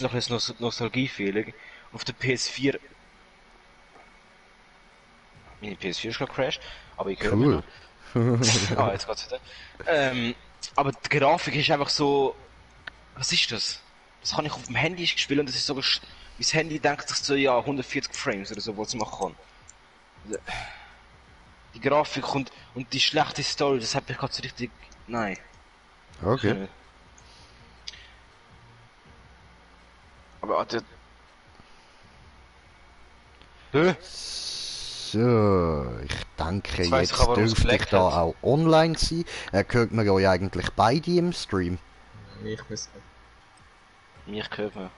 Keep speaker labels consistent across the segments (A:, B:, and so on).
A: noch ein Nostalgie-Feeling. Auf der PS4. Meine PS4 ist gerade crashed, aber ich höre mich
B: Cool.
A: noch. Ah, jetzt geht's wieder. Aber die Grafik ist einfach so. Was ist das? Das kann ich auf dem Handy spielen und das ist so. Mein Handy denkt sich so, ja, 140 Frames oder so, was es machen kann. Die Grafik und die schlechte Story, das hat mich gerade so richtig. Nein.
B: Okay.
A: Nicht. Aber der. Hä?
B: So, ich denke,
A: Jetzt weiss ich aber,
B: jetzt
A: warum es
B: dürfte ich
A: gelaggt
B: da
A: hat.
B: auch online sein. Hört man euch eigentlich beide im Stream?
C: Ich muss.
A: Mich gehört man.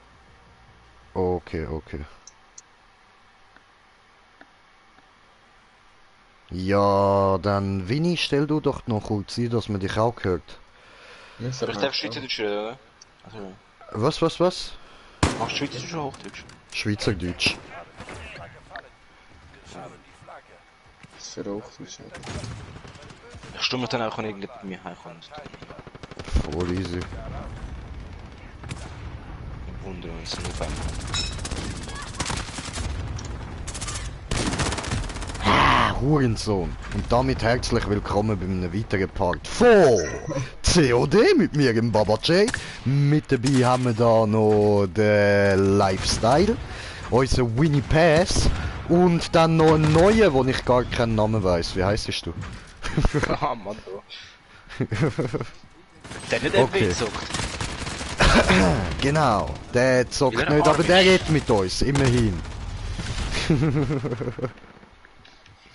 B: Okay, okay. Ja, dann Winnie, stell du doch noch kurz ein, dass man dich auch hört.
C: Muss
A: Aber ich darf Schweizerdeutsch reden, oder? Also,
B: Was?
A: machst du Schweizerdeutsch oder Hochdeutsch?
B: Schweizerdeutsch.
C: Das ist verrückt.
A: Ich stumme dann auch, wenn irgendwie bei mir heimkommt.
B: Voll easy.
A: Wir wundern uns nur beim.
B: Hurensohn. Und damit herzlich willkommen bei einem weiteren Part von COD mit mir, dem Baba J. Mit dabei haben wir da noch den Lifestyle, unser Winnie Pass und dann noch einen neuen, wo ich gar keinen Namen weiß. Wie heisst du?
A: Ah, Mann, du. Der nicht
B: Okay.
A: MW zockt.
B: Genau, der zockt
A: Weil er
B: nicht,
A: arm
B: aber der
A: ist.
B: redet mit uns, immerhin.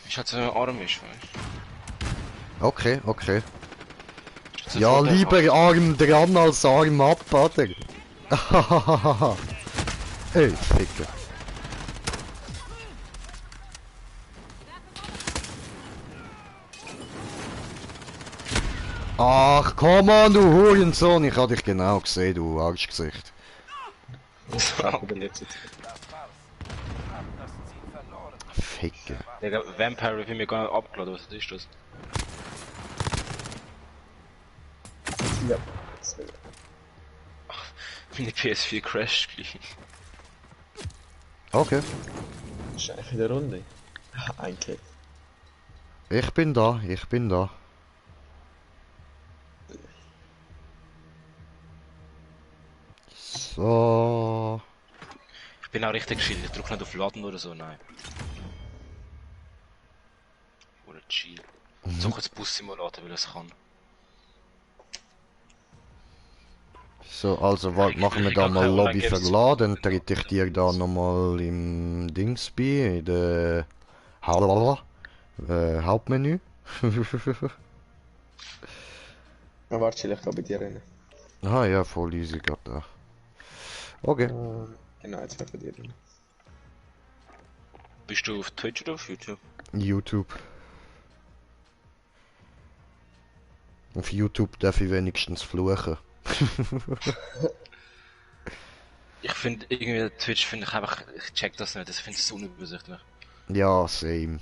A: Ist halt so ein Arm ist, weißt
B: Okay.
A: du?
B: Ja, lieber Arm dran als Arm ab, oder? Ey, Ficker. Ach, komm on, du Hurensohn, ich hab dich genau gesehen, du Arschgesicht.
C: Aber nicht so.
B: Ficker.
A: Der Vampire hat mir gar nicht abgeladen, was ist das?
C: Ja. Das wäre.
A: Meine PS4 crasht gleich.
B: Okay,
C: Das ist eigentlich in der Runde. Ein Kill.
B: ich bin da. So.
A: Ich bin auch richtig chill, ich drück nicht auf Laden oder so, nein. Oder chill. So kurz Bus-Simulator, weil es kann.
B: So, also warte, machen wir da mal Lobby verladen, dann tritt ich dir da nochmal im Dings bei, in der Hauptmenü.
C: Ah, warte, ich kann bei dir rennen.
B: Ah ja, voll easy gerade da. Okay.
C: Genau, jetzt bin ich bei dir rennen.
A: Bist du auf Twitch oder auf YouTube?
B: YouTube. Auf YouTube darf ich wenigstens fluchen.
A: Ich finde irgendwie Twitch finde ich einfach, ich check das nicht, ich finde es unübersichtlich.
B: Ja, same.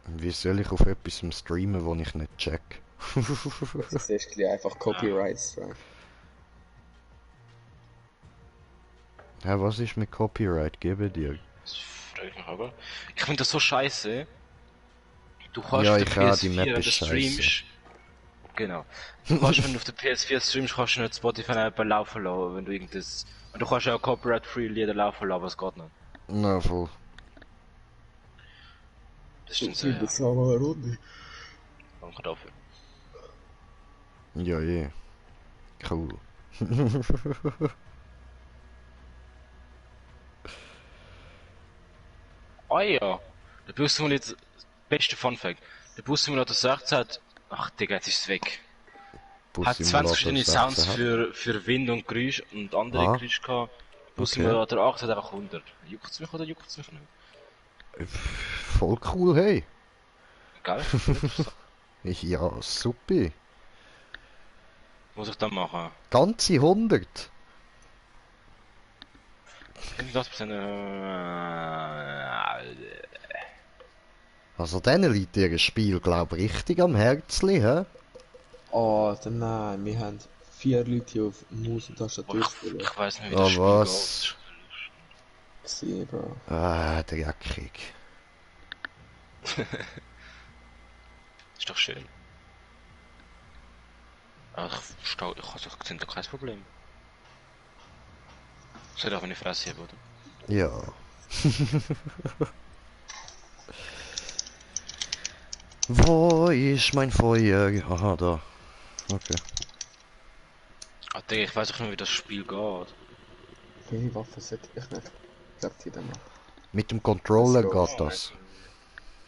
B: Wie soll ich auf etwas streamen, wo ich nicht check?
C: Das ist gleich einfach Copyrights drauf.
B: Ja, was ist mit Copyright? Gebe dir.
A: Das freut mich aber. Ich finde das so scheiße. Du kannst
B: Ja,
A: auf
B: ich
A: der
B: auch, die
A: PS4,
B: Map
A: wenn du
B: ist
A: streamst. Genau. Du kannst, wenn du auf der PS4 streamst, kannst du nicht Spotify einfach laufen lassen, wenn du irgendwas. Und du kannst ja auch Copyright-free Lieder laufen lassen, aber es geht nicht.
B: Na voll.
A: Das ist dann so, ja.
C: Das haben wir eine Runde.
A: Danke dafür.
B: Ja, je. Cool.
A: Ah ja. Der Bus-Simulator, beste Funfact. Der Bus-Simulator 16 hat, ach Digga, jetzt ist es weg. Hat 20 verschiedene Sounds für Wind und Geräusch und andere Geräusche gehabt. Bus-Simulator 8 hat einfach 100. Juckt's mich oder juckt's mich nicht?
B: Voll cool, hey.
A: Geil?
B: Ja, super.
A: Muss ich dann machen?
B: Ganze 100.
A: Irgendwas bisschen,
B: Also denen liegt ihr Spiel, glaub ich, richtig am Herzli, hä?
C: Oh, dann nein, wir haben 4 Leute hier auf Maus und Tastatur
A: Ich,
C: spielen.
A: ich weiß nicht, wie
B: Oh,
A: das Spiel
B: was?
A: geht.
C: Gesehen, Bro.
B: Ah, dreckig.
A: Ist doch schön. Ach, ich sehe da kein Problem. Soll auch eine Fresse haben, oder?
B: Ja. Wo ist mein Feuer? Aha, da. Okay.
A: Ah, Digga, ich weiß auch nicht, wie das Spiel geht.
C: Welche Waffe sollte ich nicht? Ich glaube, die dann noch.
B: Mit dem Controller
C: Let's go.
B: geht das.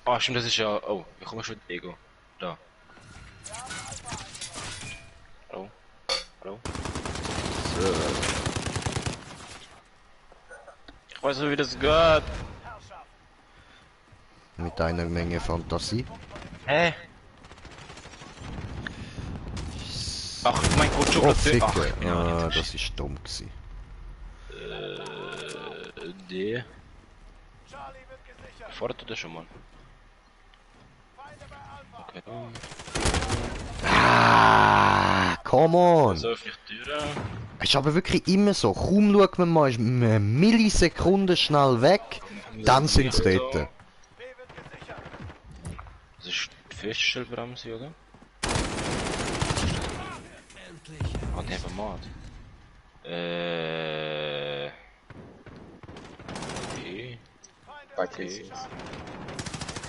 A: Ah, stimmt, das ist ja... Oh, ich komme schon mit Ego. Da. Hallo? Hallo? Ich weiß nicht, wie das geht.
B: Mit einer Menge Fantasie.
A: Hä? Ach, mein Gott, schon
B: Oh,
A: grad- Ach,
B: Ficke.
A: ich bin auch
B: Ah,
A: nicht.
B: das ist dumm gewesen.
A: D. Fordert du das schon mal? Okay.
B: Ah, come on!
A: So öffne ich die Tür.
B: Es ist aber wirklich immer so. Kaum schaut man mal, ist eine Millisekunde schnell weg, dann sind sie dort.
A: Das ist die Feststellbremse, oder? Ah, der hat Mod. Okay.
C: Bei Casings.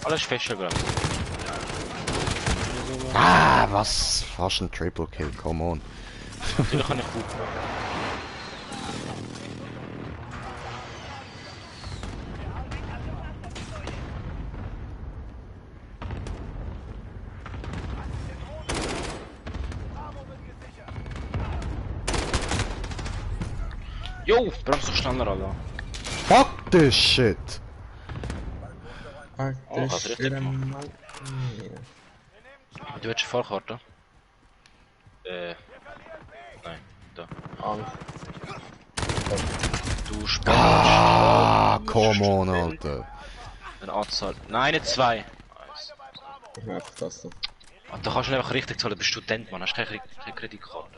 A: Alles Feststellbremse.
B: Ah, was? Fast ein Triple Kill, come on.
A: Natürlich kann ich gut. Jo, bremst doch schneller, Alter.
B: Fuck this shit!
C: Ah,
A: Oh,
C: das
A: hat
C: ist
A: richtig
C: wieder
A: gemacht.
C: mal...
A: Du willst Fahrkarte? Nein, da.
C: Angst.
A: Du spannst.
B: Ah, come on, Alter.
A: Eine Anzahl. Nein, nicht zwei. Eins.
C: Ich mach einfach das so.
A: Ah, da kannst du nicht einfach richtig zahlen, du bist Student, Mann, hast keine Kreditkarte.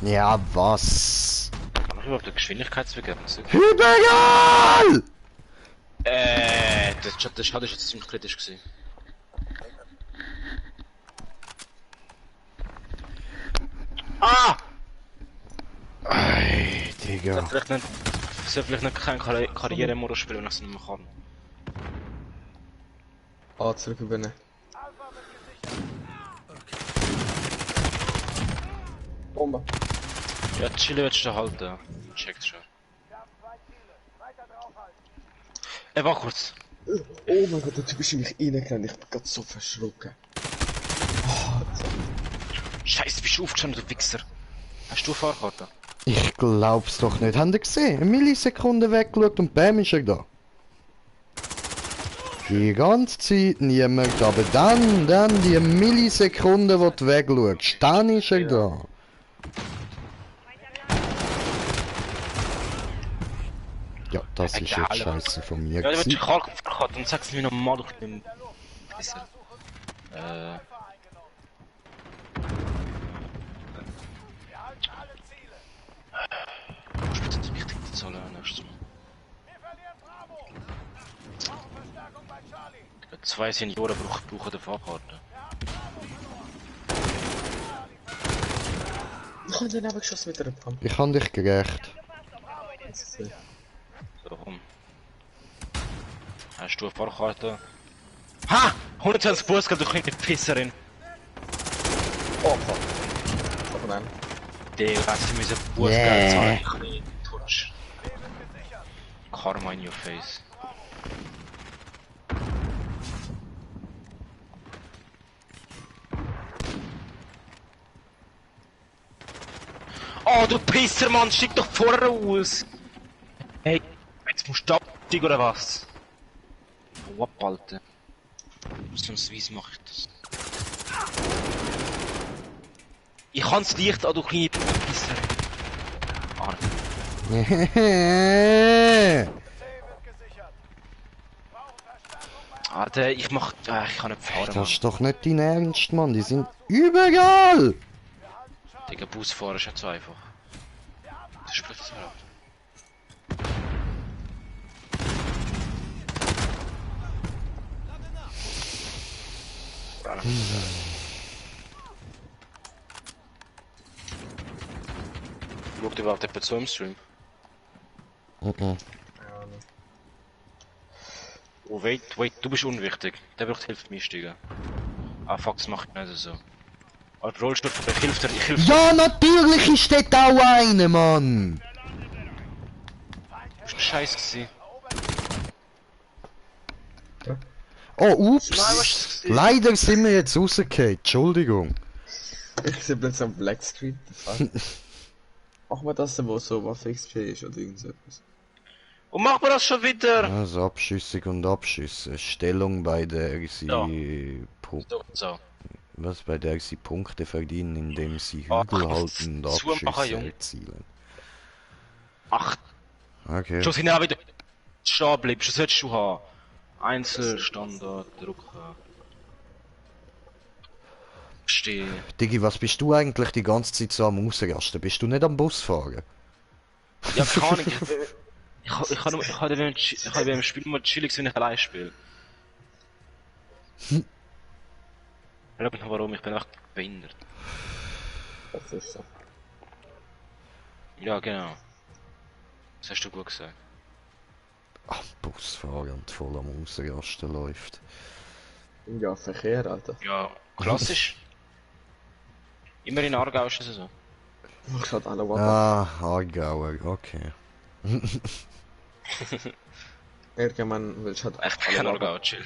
B: Ja, was?
A: Kann ich überhaupt eine Geschwindigkeitsbegrenzung?
B: Hypergal!
A: Der Schaden ist jetzt ziemlich kritisch gewesen. Ah!
B: Ey, Digga.
A: Ich soll vielleicht nicht kein Karrieremodus spielen, wenn ich es nicht mehr kann.
C: Ah, zurück übernehmen. Bombe.
A: Ja, chillen willst du halten. Checkt schon. Warte kurz.
C: Oh mein Gott, der Typ ist in mich reingerannt. Ich bin grad so verschrocken.
A: Scheiße, bist du aufgestanden, du Wichser. Hast du eine Fahrkarte?
B: Ich glaub's doch nicht. Habt ihr gesehen? Eine Millisekunde weggeschaut und bam ist er da. Die ganze Zeit niemand, aber dann die Millisekunde, wo du wegschaust, dann ist er da. Ja, das ist jetzt scheiße von mir
A: Ja, du willst
B: gewesen.
A: eine Fahrkarte und sagst mir nochmal, ich bin... Besser. Ich bin jetzt wichtig, die Zahl nächstes Mal. Zwei Senioren brauchen eine Fahrkarte.
C: Ich hab den aber geschossen mit einer Pump.
B: Ich hab dich gerecht.
A: So, komm. Hast du eine Fahrkarte? Ha! 120 Bußgeld, du kleine Pisserin!
C: Oh fuck. Aber nein.
A: Digga, sie müssen Bußgeld zahlen. Kleine Touch. Karma in your face. Oh, du Pisser, Mann, steig doch vorher aus! Hey, jetzt musst du absteigen oder was? Oh, abhalten. Ausnahmsweise mach ich das. Ich kann's leicht an, du kleine Pisser. Ah, ich kann nicht fahren,
B: Das
A: Mann.
B: ist doch nicht dein Ernst, Mann. Die sind überall!
A: Digga, Busfahren ist nicht so einfach. Das ist plötzlich so. Schaut überhaupt jemand zu im Stream? Oh, wait, du bist unwichtig. Der wird hilft mir steigen. Ah, fuck, das macht nicht so. Aber der Rollstuhl, ich hilf dir,
B: Ja, natürlich ist dort auch einer, Mann!
A: Das war scheiße gewesen.
B: Oh, ups!
A: Nein, was?
B: Leider sind wir jetzt rausgefallen. Entschuldigung.
C: Ich sehe plötzlich am Blackscreen. Machen wir das, wo so Waffe XP ist oder irgend so etwas.
A: Und macht man das schon wieder?
B: Also Abschüssig und Abschüsse. Stellung bei der sie
A: Ja. So.
B: Was bei der sie Punkte verdienen, indem sie
A: Ah,
B: Hügel
A: ach,
B: halten und
A: zumachen,
B: Abschüsse
A: Junge.
B: erzielen.
A: Ach,
B: Okay.
A: schon sind auch wieder stehen bleibst, das solltest du haben. Einzelstandard, drucken. Steh.
B: Digi, was bist du eigentlich die ganze Zeit so am Ausrasten? Bist du nicht am Bus fahren?
A: Ja, keine Ahnung. Ich kann beim Spiel mal chillig, wenn ich allein spiele. Ich glaube nicht warum, ich bin echt behindert.
C: Das ist so.
A: Ja, genau. Das hast du gut gesagt.
B: Ach, Busfahren und voll am Ausrasten läuft.
C: Ja, Verkehr, Alter.
A: Ja, klassisch. Immer in Aargau ist es so.
C: Ich hatte alle Waffe.
B: Ah, Aargauer, okay.
C: Irgendwann willst du halt
A: Ich bin kein Aargau, chill.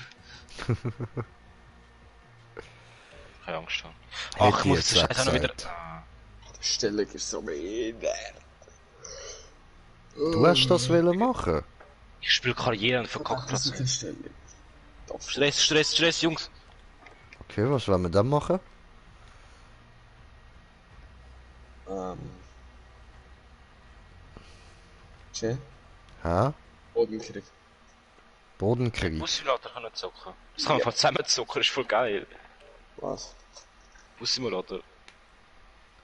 A: Keine Angst haben. Ach, ich
B: Hätte
A: muss
B: ich
A: jetzt
B: jetzt
A: Scheiß auch noch wieder...
B: gesagt.
A: Ah.
C: Die Stellung ist so behindert.
B: Du hast das wollen machen?
A: Ich spiele Karriere und verkackt
C: Das
A: das.
C: ist eine Stellung. Doch.
A: Stress, Jungs.
B: Okay, was wollen wir dann machen?
C: Tja,
B: Hä?
C: Bodenkrieg.
B: Bodenkrieg.
A: Bussimulator kann nicht zocken. Das kann man von zusammen zocken, das ist voll geil.
C: Was?
A: Bussimulator.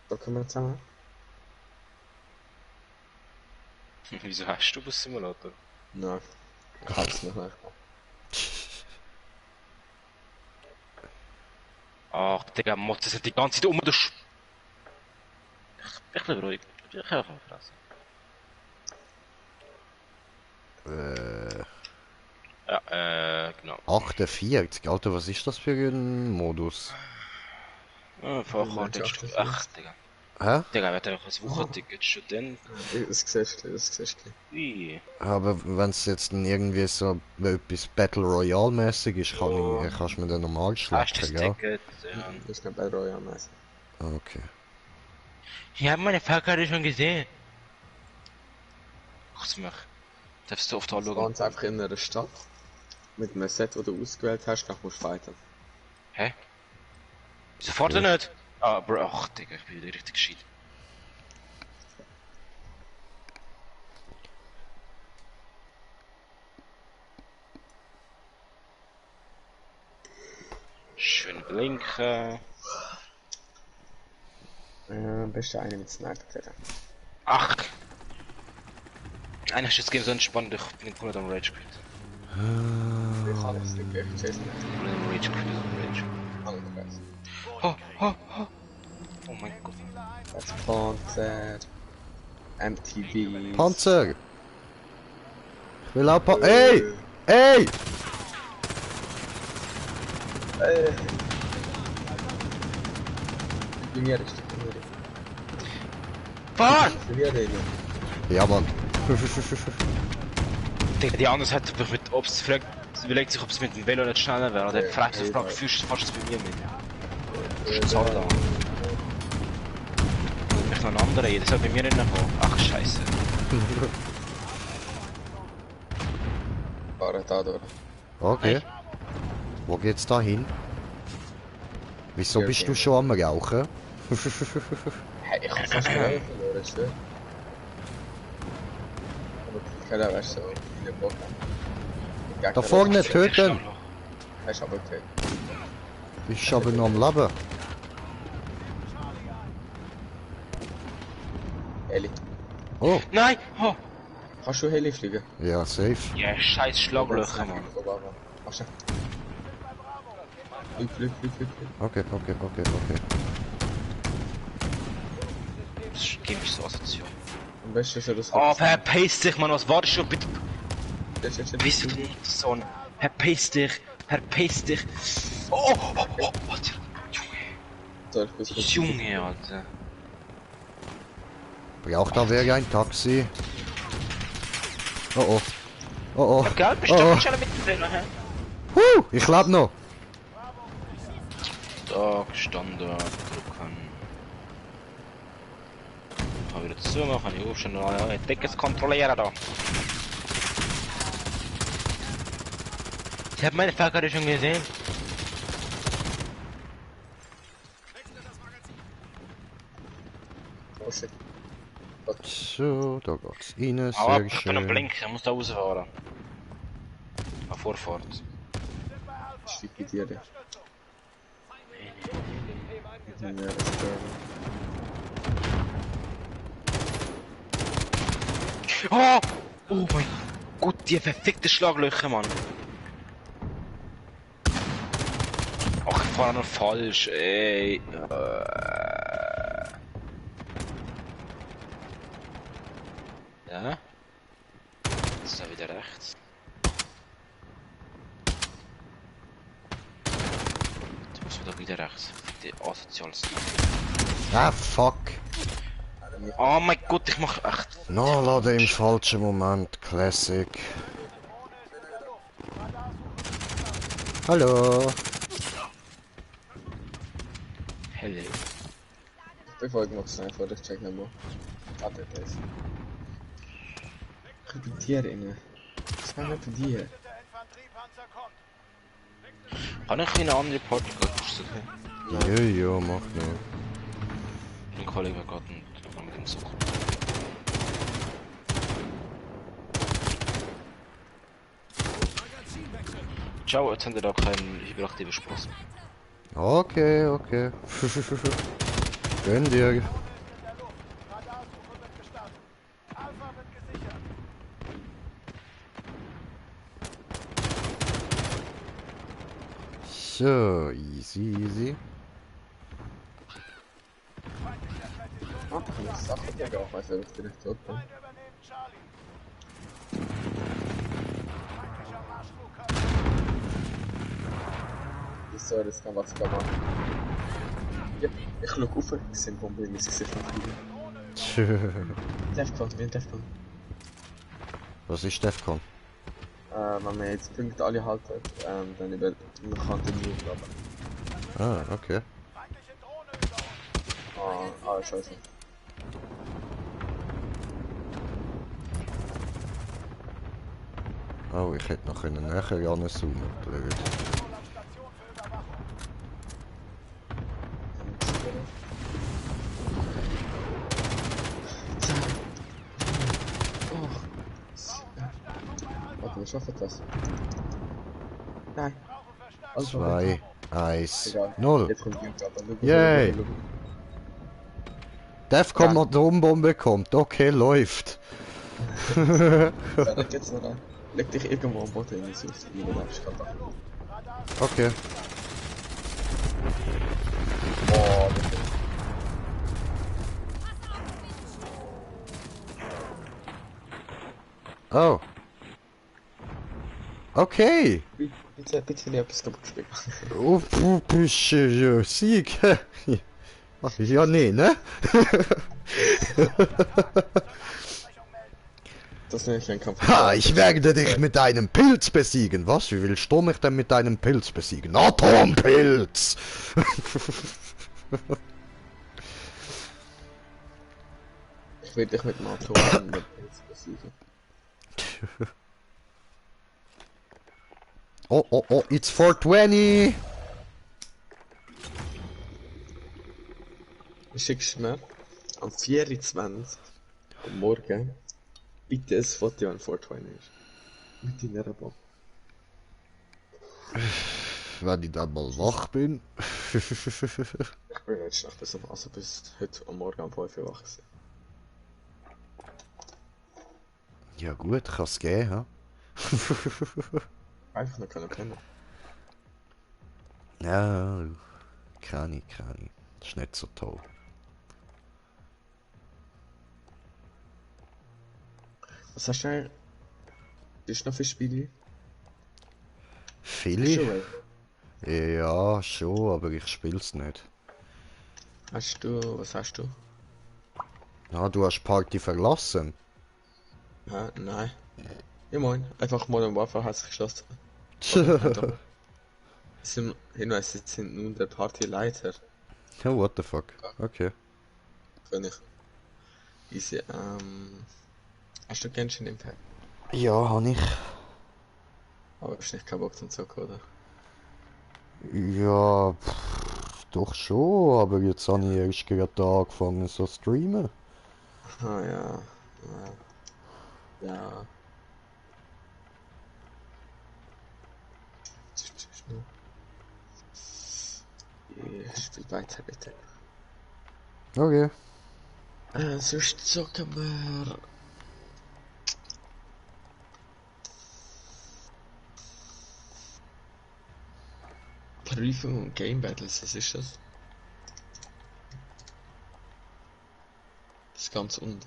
C: Da können wir zusammen.
A: Wieso hast du Bussimulator?
C: Nein. Ich hab's noch nicht.
A: Ach, Digga, Motze sind die ganze Zeit um den Ich bleib ruhig. Ich kann einfach fressen. Ja, genau.
B: 48, Alter, was ist das für ein Modus?
A: Fahrkarte.
C: Mannschaft,
A: Ach, Digga.
B: Hä?
A: Digga, wird einfach ein Wochenticket Student.
C: Das siehst du, das siehst du.
A: Wie?
B: Aber wenn es jetzt dann irgendwie so etwas Battle Royale mäßig ist, kannst du mir den normal
A: Hast du das
B: schleppen, gell?
A: Ticket? Ja.
C: Das ist nicht bei Royal Mess.
B: Okay.
A: Ich habe meine Fahrkarte schon gesehen. Ach, mich. Darfst du oft
C: Du
A: anschauen?
C: wohnst einfach in einer Stadt. Mit einem Set, das du ausgewählt hast, dann musst du fighten.
A: Hä? Wieso fährt er nicht? Ah, Bro, ach, Digga, ich bin wieder richtig gescheit. Schön blinken.
C: Bist du eine mit Sniper, Digga.
A: Ach! Eigentlich ist das Game so entspannt, ich bin nicht am Rage gespielt.
C: Ich kann das nicht, ich seh's nicht.
A: Ich bin am Rage gespielt, Rage.
C: Alle weiß.
A: Oh mein Gott.
C: Das Panzer. MTV.
B: Panzer! Ich will auch Ey! Ey!
C: Bei mir ist
A: Fahr!
C: Bei mir reden.
B: Ja, Mann.
A: Digga, die andere hat mich mit, ob's fragt, sie überlegt sich, ob es mit dem Velo nicht schneller wäre. Oder fragt sich, fragt, fühlst du fast bei mir mit? Das halt da. Ich noch einen anderen, jeder soll bei mir reinkommen. Ach, scheiße.
C: Fahren da durch.
B: Okay. Wo geht's da hin? Wieso bist du schon am Rauchen?
C: Hey, ich hab fast verloren, schwör. Keller weißt du, in der Bock.
B: Da vorne töten!
C: Er ist aber okay.
B: Ich habe noch am Leben.
C: Heli.
B: Oh,
A: Nein! Oh!
C: Kannst du Heli fliegen?
B: ja, safe.
A: Ja, scheiß Schlaglöcher, Mann.
C: Machst du? Flieg.
B: Okay.
A: Das gibt mich so Assoziation.
C: Am besten ist ja das...
A: Oh, verpiss dich, Mann, was war das schon? Bitte,
C: Das ist jetzt
A: bist du denn Sohn? Verpiss dich! Oh, Alter!
C: So, ich bin gut.
A: Junge, Alter!
B: Braucht da wer ein Taxi? Oh.
A: Gell, bist
B: Oh,
A: du
B: oh.
A: schon mittendrin, hä?
B: Ich leb noch.
A: Da gestanden, drücken. Kann wieder zumachen, ich aufstehen, Deckes kontrollieren da. Ich hab meine Fahrkarte schon gesehen.
C: Oh shit.
B: So, da geht's rein,
A: Aber
B: sehr
A: ich bin am
B: schön.
A: Blinken, ich muss da rausfahren. Auf Vorfahrt.
C: Steig bei dir. Ja, das ist
A: Oh! Oh mein Gott, die verfickte Schlaglöcher, Mann. Ach, ich fahre noch falsch, ey. Ja? Jetzt ist er wieder rechts. Jetzt muss wieder rechts. Die asoziales.
B: Ah, fuck.
A: Oh mein Gott, ich mach echt.
B: No, lade im falschen Moment. Classic. Hallo.
A: Helle.
C: Bevor ich noch schnell vor, ich check nochmal. Warte, das. Ich bin bei dir inne. Was war nicht bei dir?
A: Kann ich eine andere Party gehen?
B: Jo, mach nur.
A: Ein Kollege geht und mit dem suchen. Ciao, jetzt haben wir da keinen hyperaktiven Spaß.
B: Okay. Gönn dir. So, easy.
C: Ah, ich muss Sachen gegen auch, weiß ich direkt tot bin. So, das kann was machen. Ja, ich schau auf, ich sehe Bombe in mein Gesicht fliegen. Defcon, wir haben Defcon.
B: Was ist Defcon?
C: Wenn wir jetzt Punkte alle halten, dann über man kann den Move aber.
B: Ah, okay.
C: Scheiße.
B: Oh, ich hätte noch näher ranzoomen. Blöd.
C: Warte, wir schaffen das. Nein.
B: 2, 1,
C: Egal.
B: 0.
C: Jetzt kommt die Karte.
B: Yay. Defcon
C: Ja.
B: Atombombe kommt. Okay, läuft.
C: Ja, da geht's noch rein. Leg dich irgendwo am Boden in die Sucht. Ich kann
B: Okay.
C: Oh,
B: Oh. Okay.
C: bitte nicht etwas kaputt spielen.
B: Oh, Sieg. Ja, nee, ne?
C: Das nenne ich ein Kampf.
B: Ha, ich werde dich mit einem Pilz besiegen. Was? Wie willst du mich denn mit einem Pilz besiegen? Atompilz!
C: Ich will dich mit dem Atom besiegen.
B: Oh, it's 420!
C: Du schickst mir am 24. am Morgen Bitte ein Foto an 420 ist. Mit deiner Bombe.
B: Wenn ich dann mal wach bin.
C: Ich bin jetzt noch bis heute am Morgen um 5 Uhr wach gewesen.
B: Ja gut, kann es gehen, ha?
C: Einfach noch können pennen.
B: Ja, kann ich. Das ist nicht so toll.
C: Was hast du eigentlich? Ist noch für Spiele?
B: Viele?
C: Schon,
B: Ja, schon, aber ich spiel's nicht.
C: was hast du?
B: Ah, du hast Party verlassen?
C: Ja, nein. Ja moin, einfach Modern Warfare hat sich geschlossen. Hinweis, sie sind nun der Partyleiter.
B: Ja, what the fuck. Okay.
C: Kann ich. Easy, hast du Genshin Impact?
B: Ja, habe ich.
C: Aber hast nicht keinen Bock zum Zocken, oder?
B: Ja, doch schon, aber jetzt habe ich erst gerade angefangen so zu streamen.
C: Ah ja. Ja. Ich spiel weiter, bitte.
B: Okay.
C: Sonst zocken wir. Prüfung und Game Battles, was ist das? Das ist ganz unten.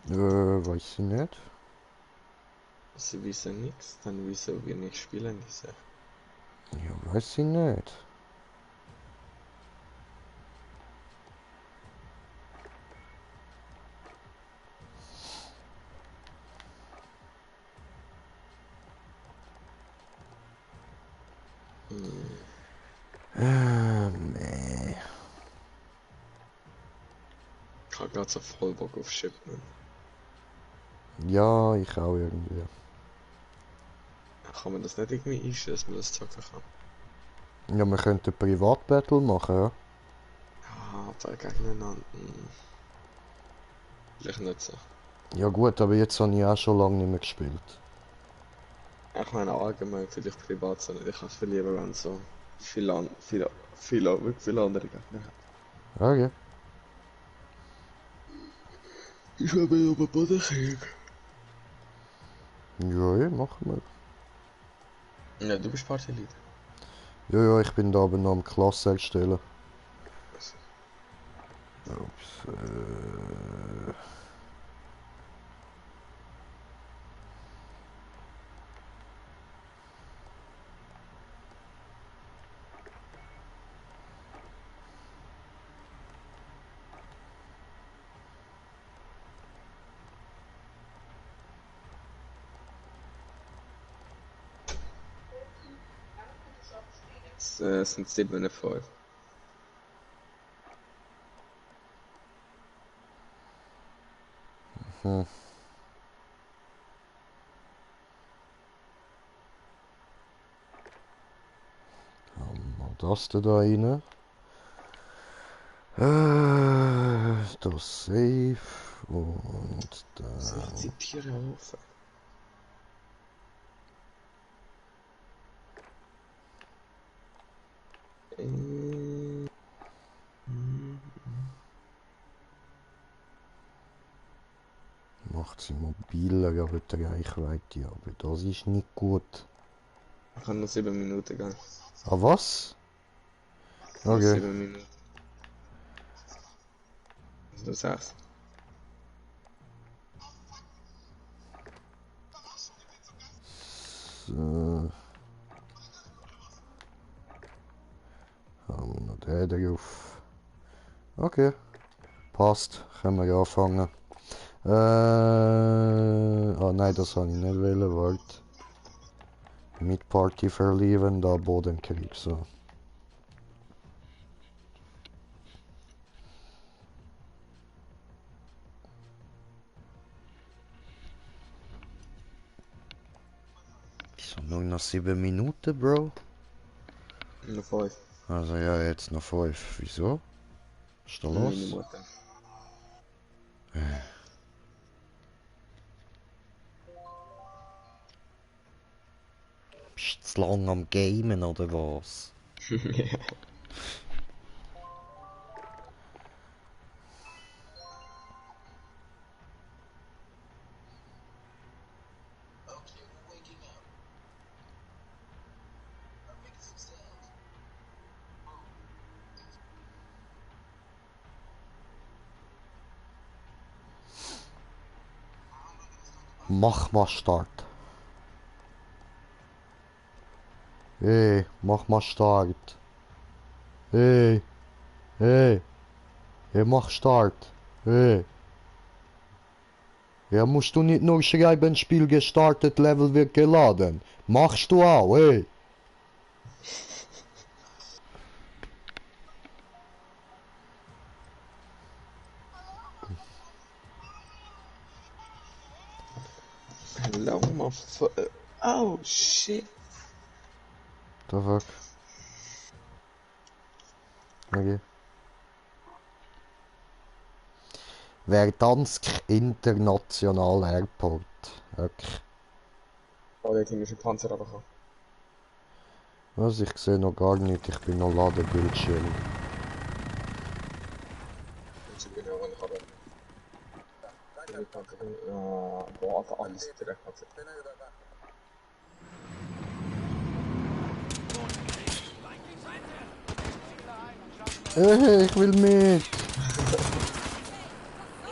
B: Weiß ich nicht.
C: Sie wissen nichts, dann wieso wir nicht spielen diese.
B: Ja, weiß ich nicht. Nee.
C: Ich hab grad so voll Bock auf Shipment.
B: Ja, ich auch irgendwie.
C: Kann man das nicht irgendwie einstellen, dass man das zocken kann?
B: Ja, wir könnten Privatbattle machen, ja.
C: Ja, aber gegeneinander. Vielleicht nicht so.
B: Ja gut, aber jetzt habe ich auch schon lange nicht mehr gespielt.
C: Ich meine allgemein, vielleicht privat so nicht. Ich hab's viel lieber, wenn so wirklich viele andere Gegner hat.
B: Okay.
C: Ich habe ja aber Bodenkrieg.
B: Ja, machen wir.
C: Ja, du bist Partyleader.
B: Ja, ich bin da aber noch am Klasse erstellen. Ups,
C: Es sind 7,5.
B: hm. Mal das da rein. Das Safe und da.
C: So, ich zitiere auf.
B: Macht sie mobiler, aber die Reichweite, aber das ist nicht gut.
C: Ich kann nur 7 Minuten gehen.
B: Ah, was?
C: Nur
B: Okay.
C: 7 Minuten. Also 6.
B: So. Haben wir noch den drauf. Okay. Passt. Können wir anfangen. Ah nein, das habe ich nicht wollen, warte. Mit Party verlieren, da Bodenkrieg, so. Wieso nur noch 7 Minuten, Bro?
C: Nur 5.
B: Also ja, jetzt noch 5. Wieso? Was ist da los?
C: Meine Mutter.
B: bist zu lang am Gamen oder was?
C: Ja.
B: Mach mal Start. Hey, mach mal Start. Hey, hey, hey, mach Start. Hey. Ja, musst du nicht nur schreiben, Spiel gestartet, Level wird geladen. Machst du auch, hey.
C: Hello, motherfucker. Oh, shit.
B: The fuck? Okay. Verdansk International Airport. Okay.
C: Oh, dort hinten ist ein Panzer runtergekommen.
B: Was, ich sehe noch gar nicht, ich bin noch Ladebildschirm.
C: Ich bin genau, wenn ich habe. Boah, Alter, alles direkt Panzer.
B: Hey, ich will mit!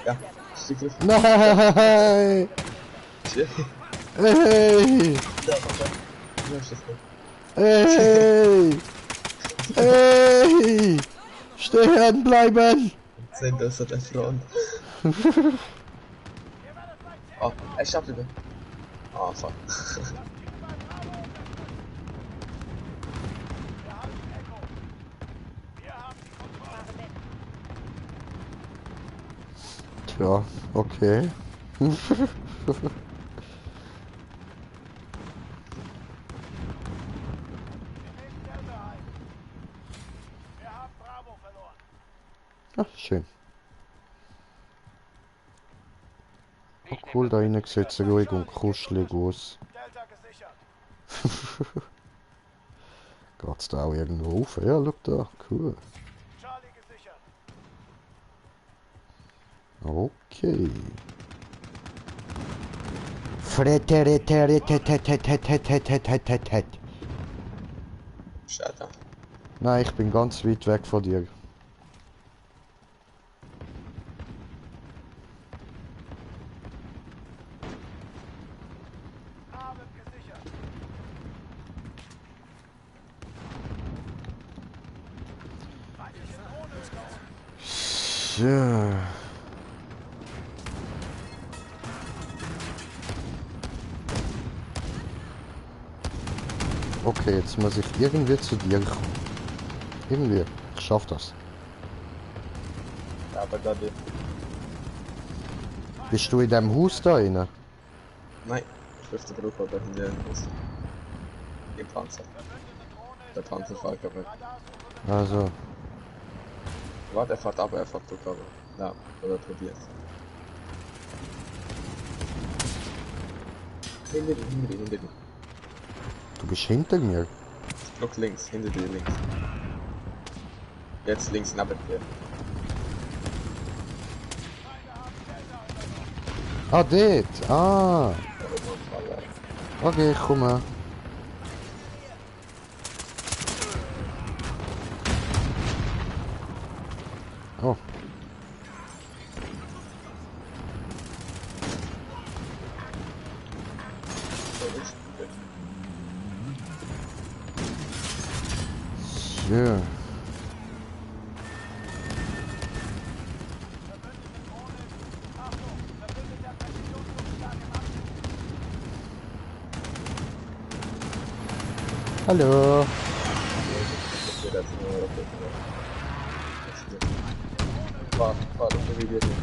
C: Ja, Stücklich.
B: Nein!
C: Shit.
B: Hey!
C: Ja, ist das gut.
B: Hey! Hey! Stehen bleiben!
C: Sind das so der Front? Oh, er schafft wieder. Ah, fuck.
B: Tja, okay. Ach, schön. Oh cool, da innen sieht es ruhig und kuschelig aus. Geht's da auch irgendwo rauf? Ja, schau da, cool. Okay. Fretereteretetetetetetetetetetet.
C: Shut up.
B: Nein, ich bin ganz weit weg von dir. So. Okay, jetzt muss ich irgendwie zu dir kommen. Irgendwie. Ich schaff das.
C: Ja, aber da die.
B: Bist du in dem Haus da inne?
C: Nein, ich wirf den Brücke oder in den Bus. Im Panzer. Der Panzer fährt aber.
B: Also.
C: Warte, er fährt aber, er fährt durch aber. Ja, oder probiert. Hinter dir, hinter dir, hinter dir.
B: Du bist hinter mir.
C: Noch links, hinter dir links. Jetzt links neben dir.
B: Ah, dort. Ah. Okay, ich komme. Oh. So. Hallo.
C: Warte, wie wir den.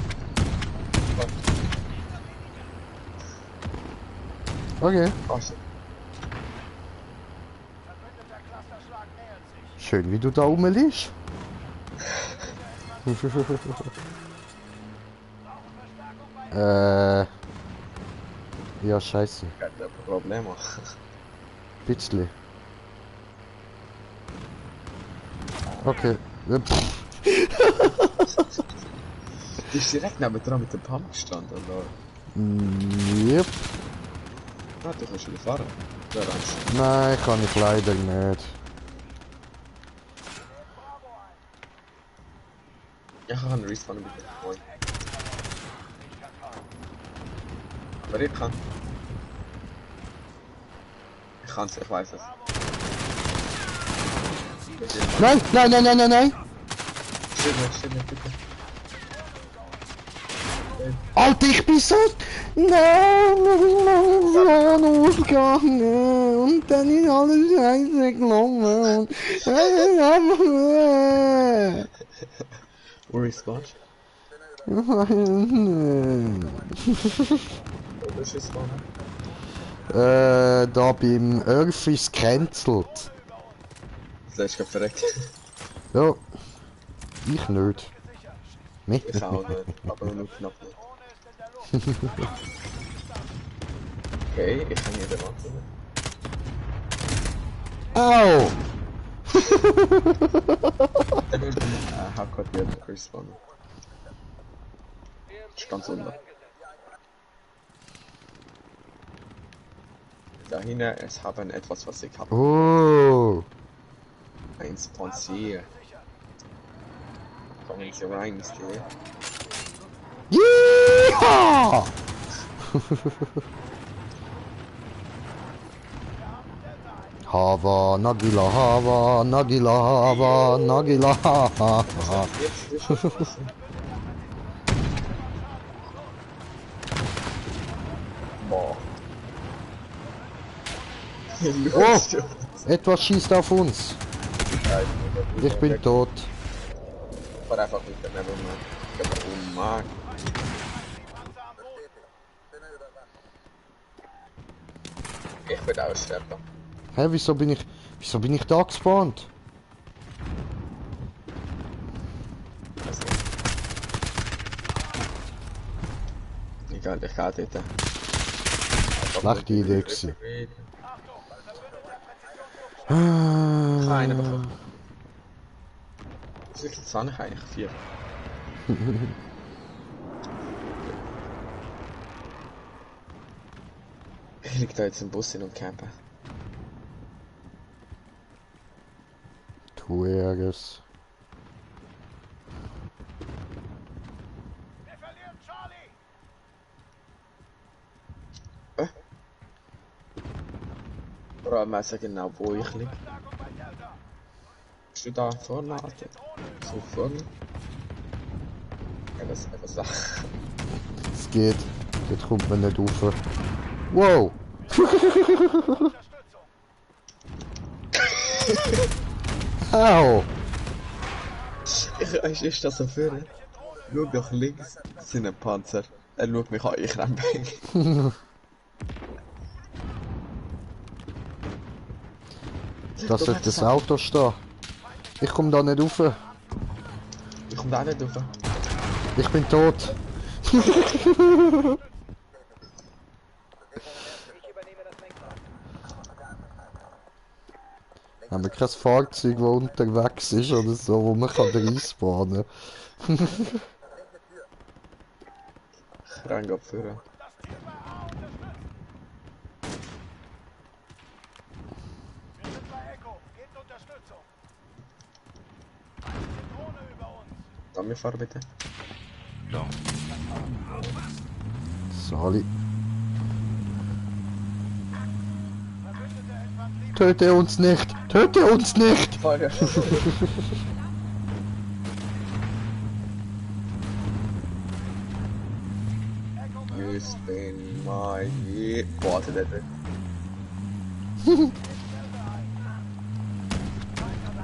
B: Okay.
C: Oh shit.
B: Schön, wie du da rumliegst. Ja, scheiße.
C: Kein Problem.
B: Bisschen. Okay.
C: Du bist direkt neben dran mit dem Pump gestanden, oder?
B: Yep.
C: Ah, du kannst wieder fahren. Ja, rechts.
B: Nein, kann ich leider nicht.
C: Ja, ich kann respawnen mit dem Boy. Aber ich kann. Ich kann's, ich weiß es.
B: Nein, nein, nein, nein, nein, nein!
C: Stimmt nicht, bitte.
B: Alter, ich bin so... Nein, ausgegangen und dann ist alles scheiße gelungen.
C: Wo respawnst du? Wo bist du respawnen?
B: Da beim Örfis gecancelt.
C: Das letzte verreckt.
B: Ja, ich nicht.
C: Ich auch nicht, aber nur knapp nicht. Okay, ich kann hier den Wand sehen.
B: Au!
C: Hab grad wieder respawnen. Ist ganz unten. Da hinten, es haben etwas, was ich habe.
B: Oh!
C: Ein Sponsor. Kommen Sie rein, Mr.
B: Yeehaw! Hava, Nagila, Hava, Nagila, Hava, Nagila, Hava.
C: Boah.
B: Oh! Etwas schießt auf uns. Ich bin tot.
C: Ich fahr einfach mit der Nevermind. Ich hab Mann. Ich will auch sterben.
B: Hä, wieso bin ich da gespawnt?
C: Egal, ich gehe dort.
B: Schlechte Idee gewesen.
C: Keine bekommen. Wie viel Zahn ich eigentlich? 4. Ich lieg da jetzt im Bus hin und campen.
B: Tu Ärges.
C: Vor allem weiss er genau, wo ich lieg. Bist du da vorne, Alter? So vorne? Ja, das Sache.
B: Es geht. Jetzt kommt man nicht rauf. Wow! Au!
C: Ich das so vorne. Schau doch links, das sind ein Panzer. Er schaut mich an, ich renn weg.
B: Da sollte das Auto stehen. Ich komm da nicht rauf.
C: Ich komm da nicht rauf.
B: Ich bin tot. Haben wir kein Fahrzeug, das unterwegs ist oder so, wo man kann reinspawnen kann?
C: Ich renn grad vorne. Dann mir fahren bitte.
A: Ja.
B: Sali. Töte uns nicht! Töte uns nicht!
C: Feuer. You spin my year. Boah, der Dead.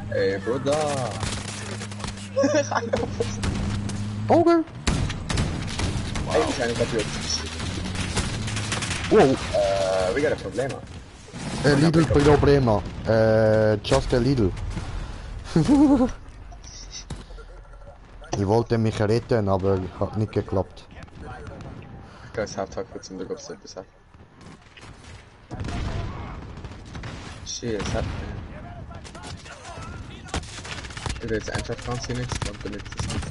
C: Ey, Bruder.
B: Auge!
C: Ey, ich kann nicht
B: Wow!
C: we got a problema.
B: Lidl Problema. Just a Lidl. Ich wollte mich retten, aber hat nicht geklappt.
C: Ich kann es Haupthack kurz im Druck, ob es etwas hat. Shit, es hat. Ich will jetzt einfach ganz hier nichts und damit das nicht.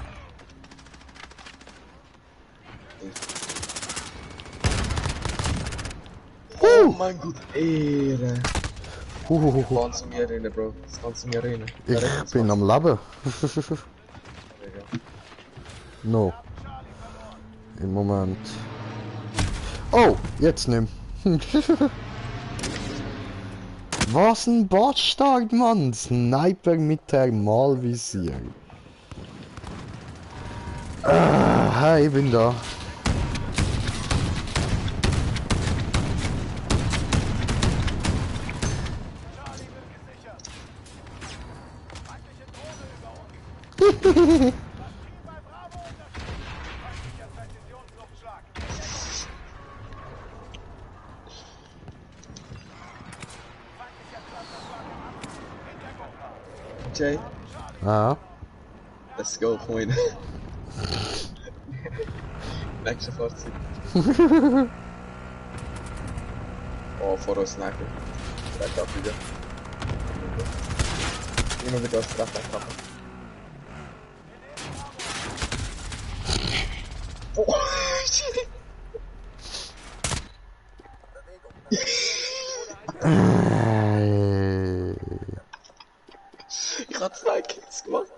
C: Oh mein Gott, Ehre. Das kannst du mir erinnern, Bro. Das kannst du mir erinnern.
B: Ich bin am Leben. No. Im Moment. Oh, jetzt nimm. Was ein Bastard, Mann! Sniper mit Thermalvisier. Hi, ich bin da.
C: Jay,
B: Ah.
C: let's go, point. Nächste Fahrzeug. Oh, vor uns Sniper. Direkt ab wieder. Immer wieder das Treffer abkappen. Oh, shit. Ich hab 2 Kills gemacht.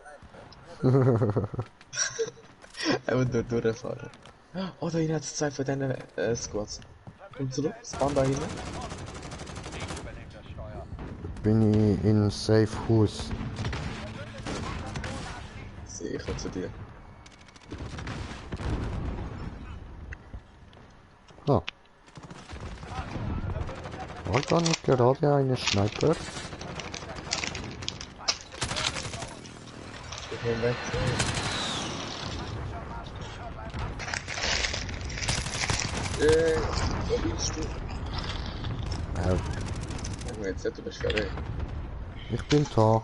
C: Einfach nur durchfahren. Oh, da hinten hat es 2 von diesen Squads. Kommt zurück, spawn da hinten.
B: Bin ich in Safe House.
C: Sehe ich zu dir.
B: Ah. War da nicht gerade eine Sniper?
C: Ich bin weg. Wo bist du? Jetzt du bist fertig.
B: Ich bin da.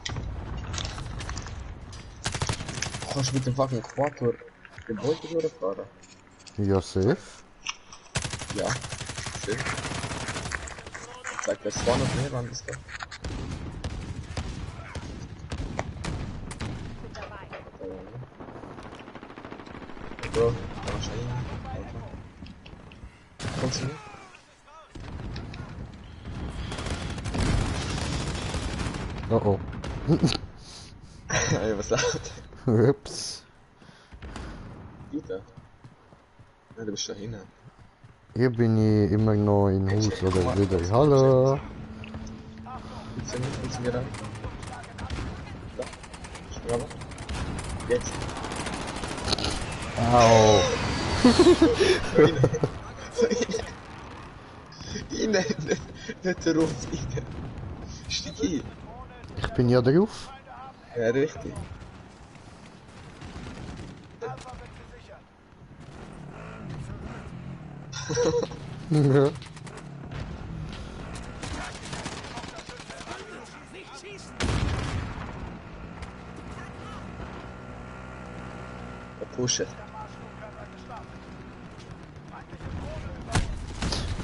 C: Kannst du mit dem fucking Quad durch den Gebäude durchfahren?
B: Ja, safe.
C: Ja. Schön. Sag, das war noch mehr an das da. Bro, kannst du hin? Kommst du hin?
B: Oh oh.
C: Ey, was lacht?
B: Ups.
C: Wieder? Ja, du bist da hinten.
B: Hier bin ich immer noch in Haus oder wieder. Hallo.
C: Willst du mir rein? Da. Sprava. Jetzt.
B: Au.
C: Innen. Nicht drauf. Innen. Stieg hin.
B: Ich bin ja drauf.
C: Ja, richtig.
B: Ja.
C: Pushen.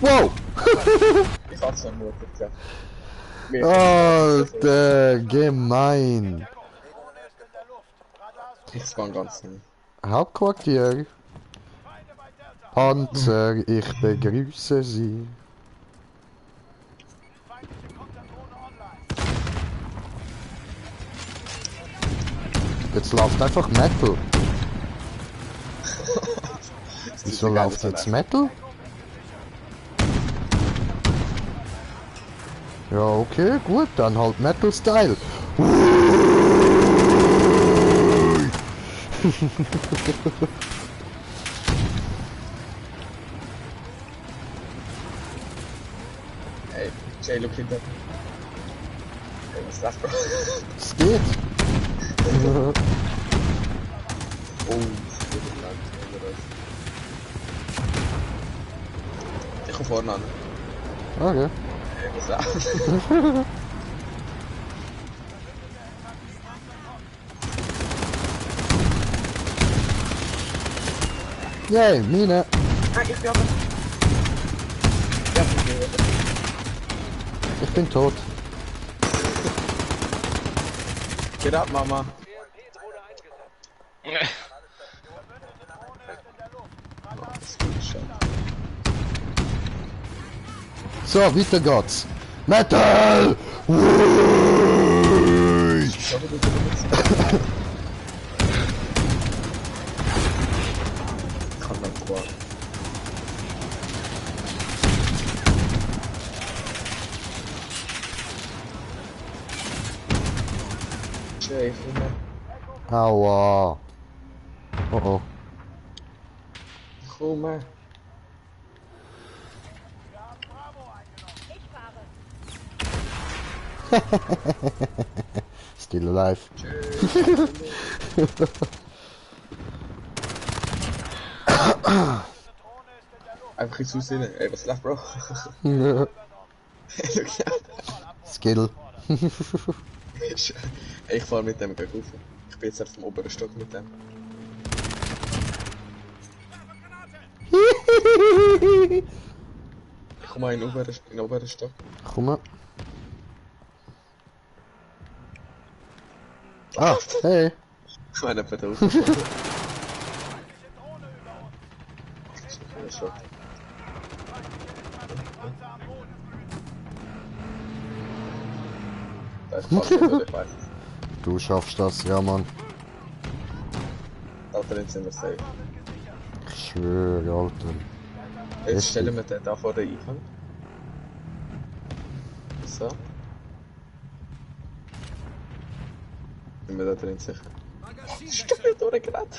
B: Wow!
C: Ich hab's so Mutter gesagt.
B: Alter, gemein.
C: Ich spawn ganz nie.
B: Hauptquartier. Panzer, ich begrüße Sie. Jetzt läuft einfach Metal. Wieso läuft jetzt Metal? Ja, okay, gut, dann halt Metal-Style.
C: Ey, Jay, look hinter. Ey, was ist das, Bro?
B: Es geht.
C: Oh, ich komm vorne an.
B: Okay.
C: Ey, was ist das?
B: Yay, Mine.
C: Ich bin aber... Ja,
B: Ich bin tot.
C: Get up, Mama.
B: So, weiter geht's. Metal! Ui!
C: Kann man qua. Jay,
B: Aua. Oh oh.
C: komm mal.
B: Still alive.
C: Einfach ins Haus rein. Ey, was läuft, Bro?
B: Skill.
C: Ey, ich fahr mit dem gleich rauf. Ich bin jetzt auf dem oberen Stock mit dem. Ich komm mal in den oberen Stock.
B: Komm mal. Ah, hey.
C: Ich meine, einfach da rauf. Da ist fast nicht, ich weiß es.
B: Du schaffst das, ja Mann.
C: Da drin sind wir safe.
B: Ich schwöre, Alter.
C: Jetzt stellen wir den da vor den Eingang. So. Sind wir da drin sicher? Stück mir durchgerannt!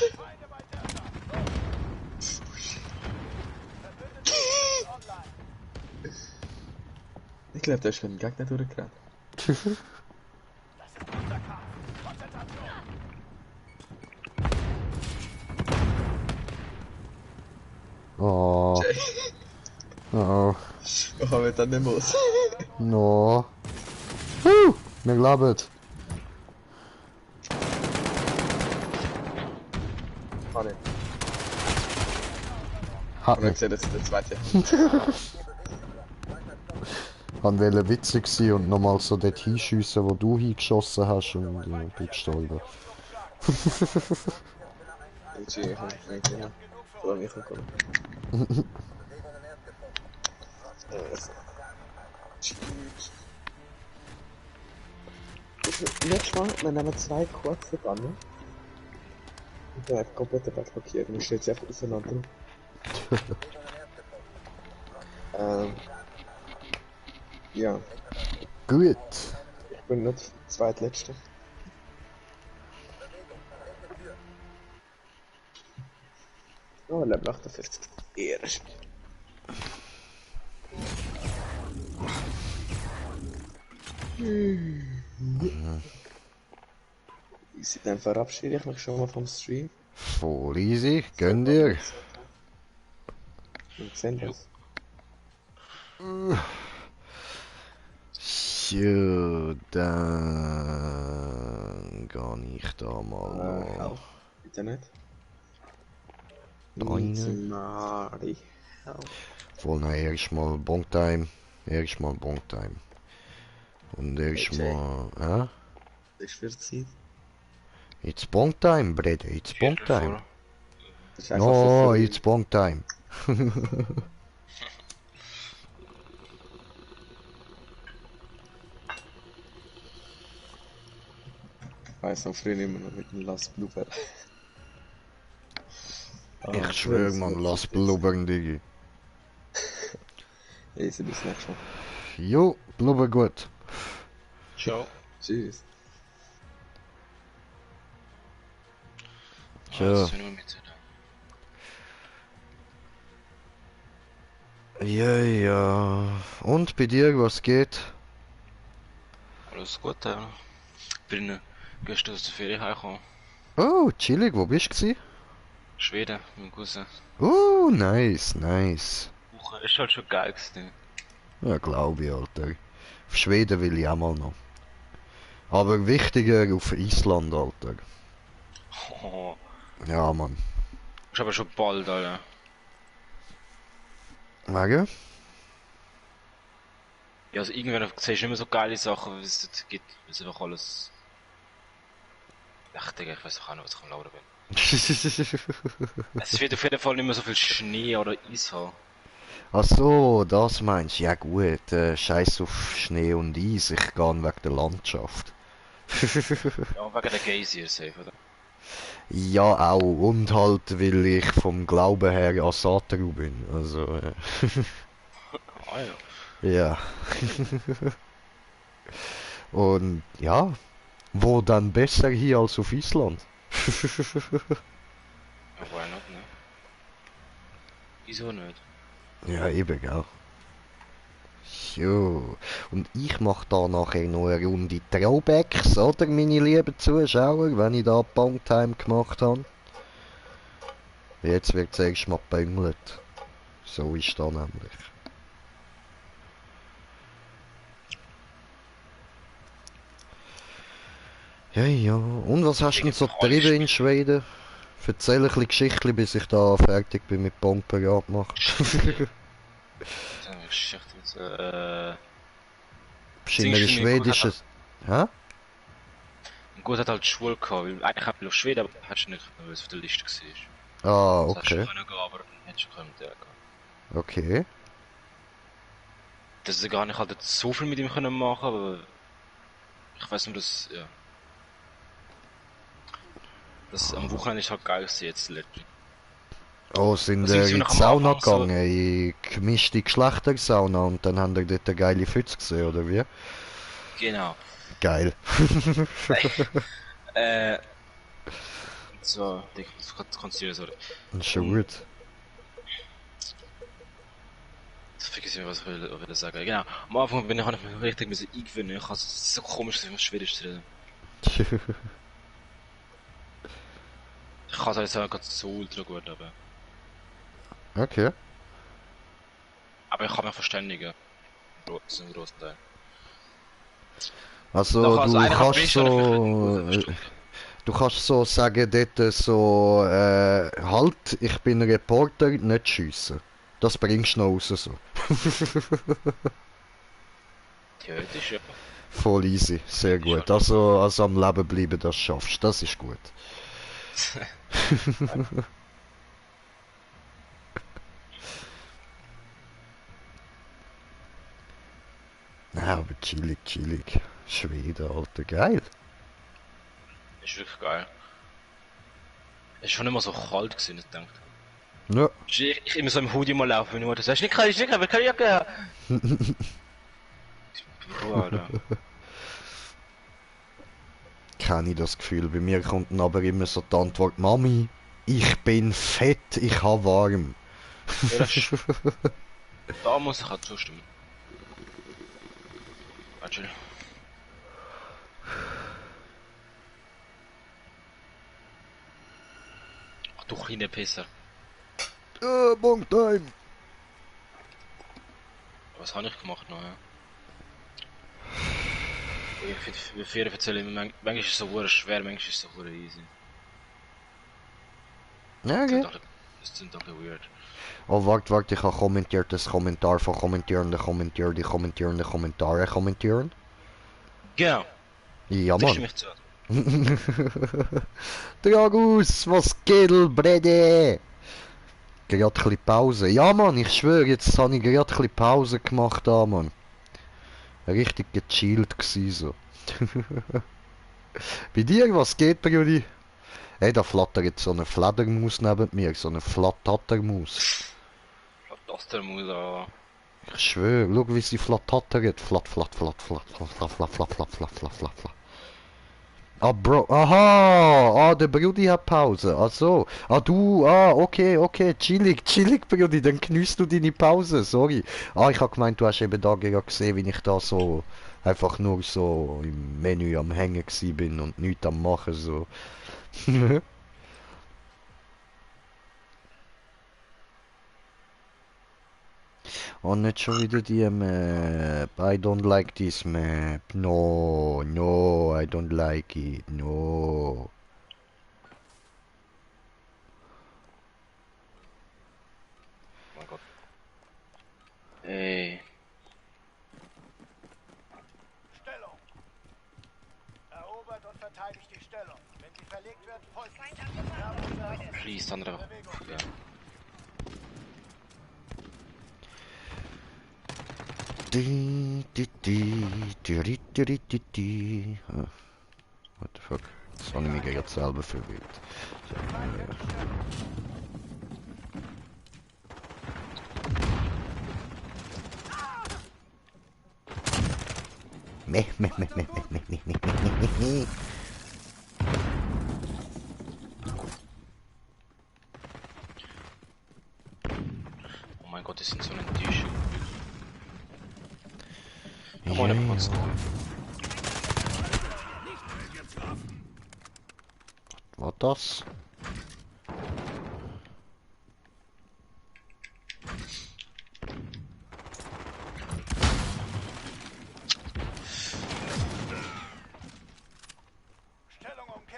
C: Ich glaube, der ist schon ein Gegner durchgerannt.
B: Oh. Oh.
C: Ich habe dann nicht muss.
B: No. Wir glauben.
C: Kann ich.
B: Hat
C: Und dann
B: nicht.
C: gesehen, das ist der zweite.
B: Han wäre witzig gewesen und nochmal so dort hinschiessen, wo du hingeschossen hast und bin gestorben.
C: Ich kann nicht mehr. Oder mich kommen. Nächstes Mal, wir nehmen 2 kurze Bannen. Und dann einfach komplett den Weg blockieren. Wir stellen sie einfach auseinander. Ja,
B: Gut.
C: ich bin nicht zweitletzter. Oh, Level 48. Ehre. Easy, dann verabschiede ich mich schon mal vom Stream.
B: Voll easy. Gönn dir.
C: Und sehen das.
B: So, dann gehe ich da mal noch.
C: Help. Bitte nicht.
B: Rein.
C: Mari. Help.
B: Voll, na, erstmal Bonktime. Erstmal Bonktime. Und erstmal. Hä?
C: Das ist für die Zeit.
B: It's Bonktime, Brede. It's Bonktime.
C: Das ist einfach
B: No,
C: für
B: it's Bonktime.
C: Ich weiss noch früher immer noch mit dem Last Blooper.
B: Ich schwöre, man, lass blubbern, Digi.
C: Easy, bis nächstes Mal.
B: Jo, blubber gut.
A: Ciao.
C: Tschüss.
B: Ciao.
A: Das finden wir mit.
B: Ja, ja. Und bei dir, was geht?
A: Alles gut, ja. Bin gestern aus der Ferien heimgekommen.
B: Oh, chillig, wo bist du gsi?
A: Schweden, mein Cousin.
B: Oh, nice, nice.
A: Woche ist halt schon geil gewesen.
B: Ja, glaube ich, Alter. Auf Schweden will ich auch mal noch. Aber wichtiger auf Island, Alter.
A: Oh,
B: Ja, Mann.
A: ist aber schon bald, Alter.
B: Wegen?
A: Ja, also irgendwann siehst du immer so geile Sachen, wie es dort gibt. Es ist einfach alles Ach Digga, ich weiß doch auch nicht, was ich am Laufen bin. Es wird auf jeden Fall nicht mehr so viel Schnee oder Eis haben.
B: Ach so, das meinst du? Ja gut, scheiß auf Schnee und Eis, ich gehe wegen der Landschaft.
A: Ja, wegen der Geysir safe, oder?
B: Ja, auch. Und halt, weil ich vom Glauben her Asatru bin. Also,
A: Ah ja.
B: ja. Und ja, wo dann besser hier als auf Island?
A: Ja, why not, ne? Wieso nicht?
B: Ja, eben, gell. Jo. Und ich mache da nachher noch eine Runde Throwbacks, oder, meine lieben Zuschauer, wenn ich da Bangtime gemacht habe. Jetzt wird zuerst mal gebüngelt. So ist da nämlich. Ja, ja. Und was hast du denn so getrieben in Schweden? Erzähl ein bisschen Geschichten, bis ich da fertig bin mit Bombenparat machen.
A: Geschichte jetzt,
B: Bist in einer schwedischen... Hä?
A: Gut hat halt Schule gehabt, weil eigentlich haben wir auf Schweden, aber hast du nicht, weil es auf der Liste war.
B: Ah,
A: Das hast du
B: okay.
A: können gehen, aber dann hättest du können mit der gehen.
B: Okay.
A: Das ist gar nicht halt so viel mit ihm können machen, aber ich weiß nur, dass, ja. Das am Wochenende ist halt geil gewesen, jetzt letztens.
B: Oh, sind
A: Also
B: ihr
A: ich
B: in
A: nach
B: die
A: am
B: Sauna
A: Anfang so,
B: gegangen? In gemischte Geschlechtersauna und dann habt ihr dort eine geile Pfütze gesehen, oder wie?
A: genau.
B: Geil.
A: Äh, so, ich muss kurz konzentrieren, sorry.
B: Schon gut.
A: Jetzt vergesse ich, was ich will sagen. Genau, am Anfang bin ich halt nicht richtig müssen eingewöhnen. Es ist so komisch, dass ich Schwedisch zu reden. Ich kann es halt sagen, gerade so ultra gut,
B: Okay.
A: aber ich kann mich verständigen. Zum großen Teil.
B: Also
A: Nachher, also
B: du
A: eigentlich am
B: kannst
A: besten habe ich mich mit dem Bus
B: so...
A: verstanden.
B: Du kannst so sagen dort so... halt, ich bin Reporter, nicht schiessen. Das bringst du noch raus so.
A: Theoretisch, ja.
B: Voll easy, sehr
A: Theoretisch
B: gut.
A: halt nicht.
B: Also am Leben bleiben, das schaffst, das ist gut. Ja, aber chillig, chillig. Schweden, Alter, geil.
A: Ist wirklich geil. Es ist schon immer so kalt gewesen, ich denke.
B: Ja.
A: Ich immer so im Hoodie mal laufen, wenn du sagst, nicht kann, will keine Jacke haben. Ruhe, Alter.
B: Kenne ich das Gefühl. Bei mir kommt dann aber immer so die Antwort, Mami, ich bin fett, ich habe warm.
A: Ja, da muss ich halt zustimmen. Warte. Ach du kleine Pisser.
B: Long time.
A: Was habe ich gemacht noch, ja? Ich finde, wir Vieren erzählen immer, manchmal ist es so hure schwer, manchmal ist es so hure easy.
B: Ja, okay.
A: Das sind doch ein bisschen weird.
B: Oh, warte, ich habe kommentiert das Kommentar von kommentierende Kommentier, die kommentierende Kommentare kommentieren.
A: Genau.
B: Ja,
A: Das
B: Mann.
A: stimme ich zu.
B: Dragus, was geht, Brede? Gerade ein bisschen Pause. Ja, Mann, ich schwöre, jetzt habe ich gerade ein bisschen Pause gemacht, da, Mann. Richtig gechillt gsi so. Bei dir, was geht, Brudi? Hey, da flattert so eine Fledermaus neben mir, so eine Flattattermaus.
A: Das der muss da.
B: Ich schwöre, schau wie sie flattert. Flatt, flatt, flatt, flatt, flatt, flatt, flatt, flatt, flatt, flatt, flatt, flatt, flatt. Ah, Bro, aha, der Brudi hat Pause, ach so. Okay, chillig, Brudi, dann genießt du deine Pause, sorry. Ich hab gemeint, du hast eben da gerade gesehen, wie ich da so, einfach nur so im Menü am Hängen gsi bin und nichts am Machen, so. Und nicht schon wieder die Map. I don't like this map. No, I don't like it. No.
A: Mein Gott. Ey.
D: Stellung. Erobert und verteidigt die Stellung. Wenn Sie
B: What the fuck? Das habe ich mich gerade selber verwirrt. So, Meh, meh, meh, meh, meh, meh, meh, meh, meh, meh.
A: Oh mein Gott, die sind so enttäuscht.
B: Ja,
A: Komm mal,
B: ja. War das?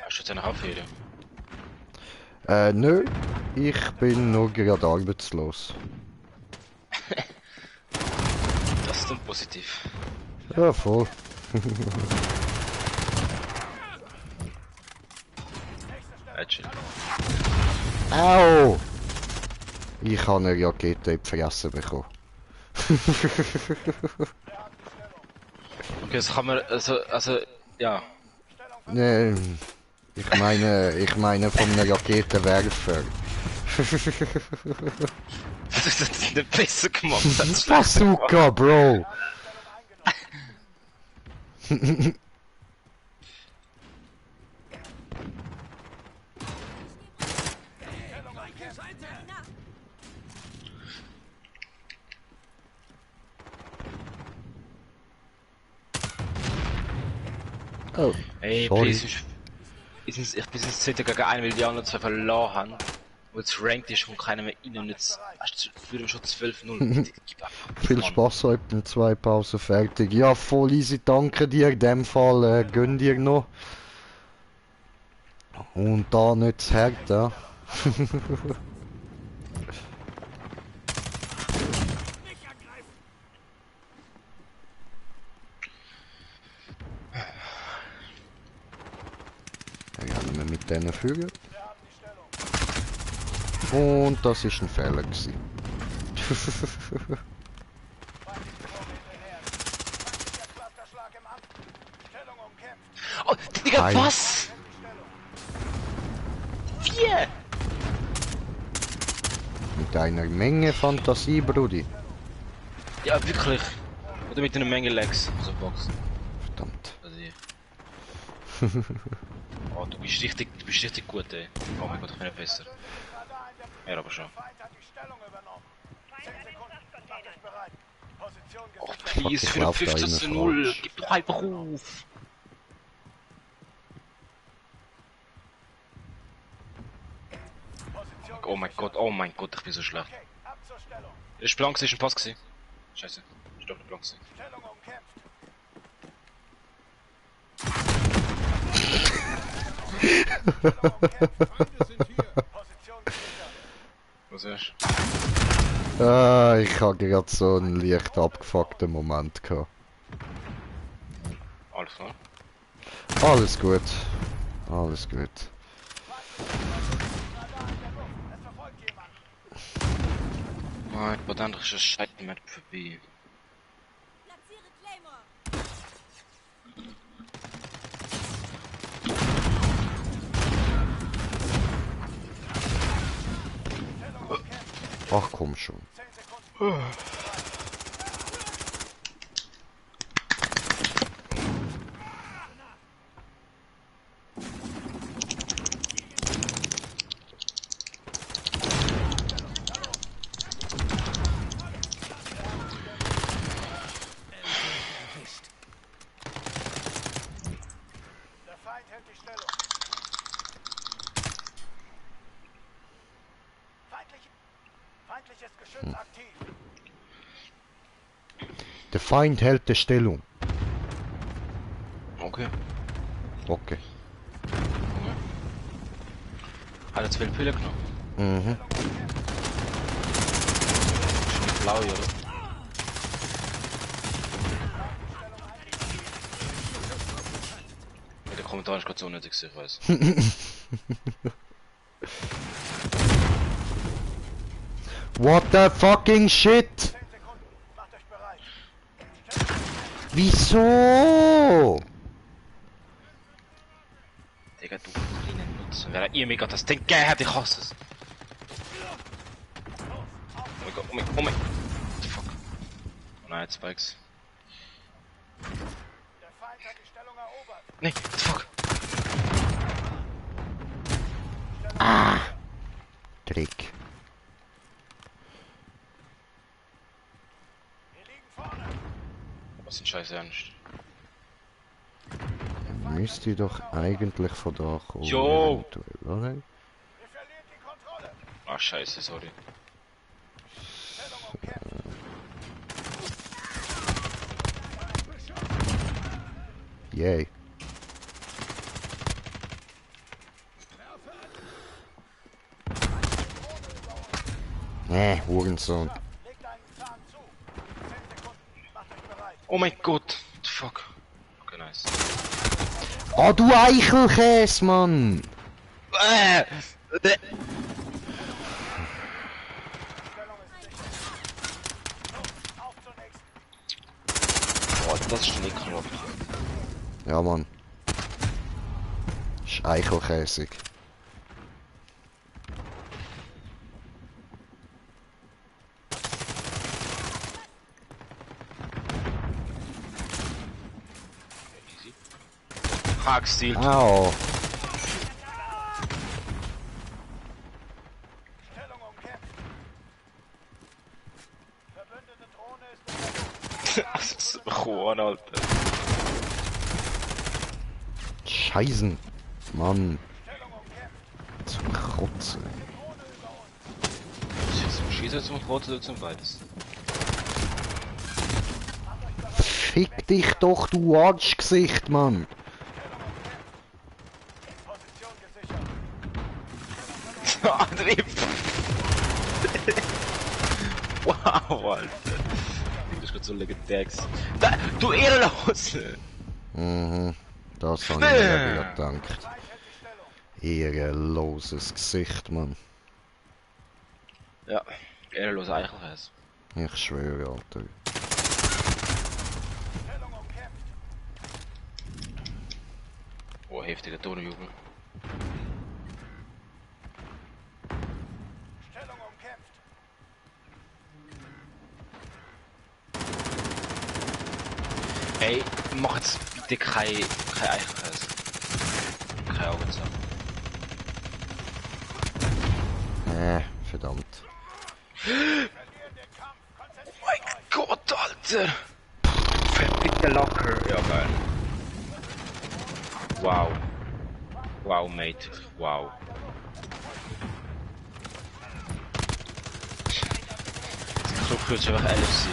A: Hast du jetzt eine Abfehde?
B: Nö. Ich bin nur gerade arbeitslos.
A: Das ist dann positiv.
B: Ja, voll.
A: Chill.
B: Au! Ich habe eine Rakete in die Fresse bekommen.
A: Okay, das kann man, also, ja.
B: Nee, ich meine von einem Raketenwerfer.
A: Das ist nicht besser gemacht. Das ist schlecht
B: Bazooka, Bro! Oh,
A: Ey,
B: sorry.
A: please, ich bin jetzt Zehnter gegen einen, weil die anderen zwei verloren haben. Und jetzt ranked ist und keiner mehr rein und jetzt führen wir schon 12-0. Gib ab.
B: Viel Spaß heute in 2 Pausen fertig. Ja, voll easy, danke dir. In dem Fall gönn dir noch. Und da nicht zu hart, ja. Rennen wir mit denen führen. Und das ist ein Fehler gewesen.
A: Oh, Digga,
B: Hi.
A: was? 4!
B: Mit einer Menge Fantasie, Brudi.
A: Ja, wirklich. Oder mit einer Menge Legs. Also Box.
B: Verdammt.
A: Also hier. Oh, du bist richtig gut, ey. Oh mein Gott, ich bin nicht besser. Ja, aber schon. Oh, please,
B: ich
A: für
B: lauf da
A: 15 zu 0. Gib doch einfach auf. Oh mein Gott, ich bin so schlecht. Ist blank, ist ein Pass gewesen. Scheiße, ist doch nicht blank gewesen. Was ist?
B: Ah, ich habe gerade so einen leicht abgefuckten Moment gehabt.
A: Alles klar.
B: Alles gut. Alles gut.
A: Mein Gott, dann ist das Scheißmap vorbei.
D: Platziere Claymore.
B: Ach komm schon.
E: Der Feind hält die Stellung. Feindliches Geschütz aktiv.
B: Der Feind hält die Stellung.
A: Okay.
B: Okay.
A: Hat er 12 Pille genommen?
B: Mhm.
A: Ist nicht blau, oder? Ja, der Kommentar ist gerade so unnötig, ich weiß.
B: What the fucking shit?
E: 10 Sekunden. Macht euch bereit.
B: Wieso?
A: Digga, du kleine Nutzer. Wer ihr mir gerade das Ding gegeben hat, ich hasse es. Oh mein Gott, oh mein, oh mein. What the fuck? Oh nein, Spikes.
E: Der Feind hat die Stellung erobert.
A: Nee, what the fuck?
B: Trick.
E: Wir liegen vorne.
A: Was ist denn scheiß ernst?
B: Müsste doch eigentlich von da kommen.
A: Jo.
B: Eventuell, oder?
E: Wir verlieren die Kontrolle.
A: Ah, scheiße, sorry.
E: Stellung umkämpft.
B: Yay. Hurensohn.
E: Legt einen Zahn zu. 10 Sekunden. Macht euch bereit.
A: Oh mein Gott, what the fuck? Okay, nice.
B: Oh, du Eichelkäse, Mann!
A: Äh,
E: Stellung ist sicher. Auf zur nächsten.
A: oh, das ist ein Knopf.
B: Ja, Mann. Ist Eichelkäsig.
A: Hack Stil.
B: Au.
E: Stellung umkämpft. Verbündete Drohne ist in der
A: Das ist Juan, Alter.
B: Scheißen. Mann.
E: Stellung umkämpft.
B: Zum Kotzen.
E: Drohne über uns.
A: Zum Schießen, zum Roten oder zum Beides?
B: Fick dich doch, du Arschgesicht, Mann.
E: Position gesichert.
A: André! Wow, Alter. Das ist gerade so legendär gewesen. Da, du Ehrenlose!
B: Mhm. Das habe ich mir wieder gedacht.
E: Feind hält die Stellung.
B: Ehrenloses Gesicht, Mann.
A: Ja, ehrenlose Eichelkäse.
B: Ich schwöre, Alter.
E: Stellung umkämpft.
A: Oh, heftiger Tonjubel.
E: Stellung umkämpft.
A: Ey, mach jetzt bitte kein Eichelkäse. Keine Augen zu.
B: Verdammt.
E: Verlieren den Kampf. Konzentriert
A: Mein
E: euch.
A: Gott, Alter! Verfickter Locker. Ja, geil. Wow. Wow, mate. Wow. Das Club wird einfach ehrlich sein.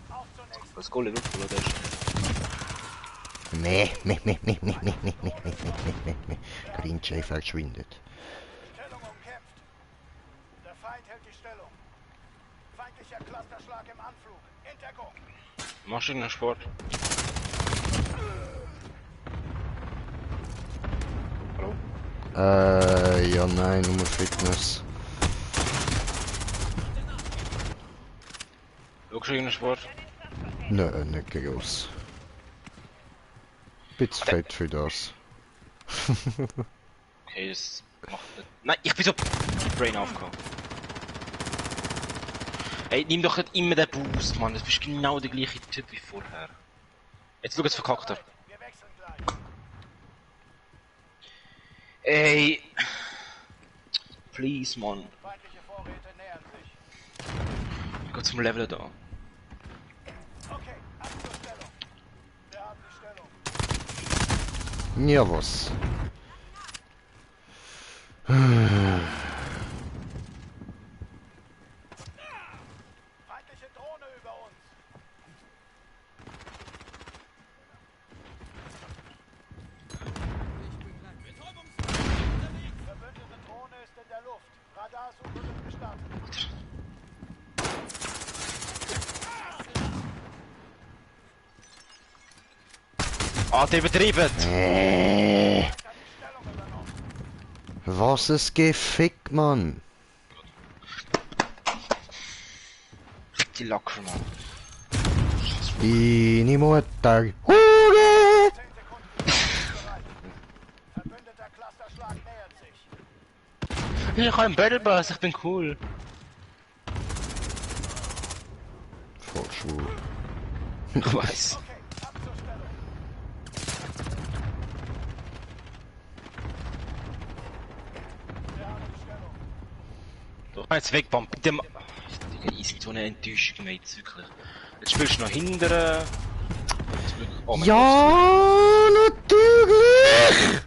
E: Auf zur nächsten.
A: Das Goal in Luft, oder? Das ist
B: Nee. Green Jay verschwindet.
E: Stellung umkämpft. Der Feind hält die Stellung. Feindlicher Clusterschlag im Anflug. In Deckung.
A: Machst du irgendeinen Sport? Hallo?
B: Ja, nein, nur Fitness.
A: Schaust du irgendeinen Sport?
B: Nö, nicht groß. Bisschen fett für das.
A: Okay, das macht nicht. Nein, ich bin so Brain aufgekommen. Ey, nimm doch nicht immer den Boost, Mann. Das bist genau der gleiche Typ wie vorher. Jetzt schau, jetzt verkackt er.
E: Wir wechseln gleich.
A: Ey. Please, Mann.
E: Feindliche Vorräte nähern sich.
A: Ich geh zum Level da.
E: Okay, ab zur Stellung. Wir haben die Stellung.
B: Ja, was?
E: Feindliche Drohne über uns. Verbündete Drohne ist in der Luft. Radarsuche wird gestartet.
A: Ah, der übertrieben!
E: Hat die Stellung übernommen.
B: Was ist gefickt, Mann?
A: Die Locker, Mann. Scheiß
B: Deine Mutter. Hure!
E: 10 Sekunden. Bereit. Verbündeter Clusterschlag nähert sich.
A: Ich habe einen Battle Bus, ich bin cool.
B: Voll schwul.
A: Ich weiß.
E: Okay, ab zur Stellung. Wir haben die Stellung.
A: Du kannst jetzt wegbomben. Bitte ma... Digga, easy, so eine Enttäuschung, mate, wirklich. Jetzt spielst du noch hinterher. Oh mein Gott.
B: Ja, natürlich!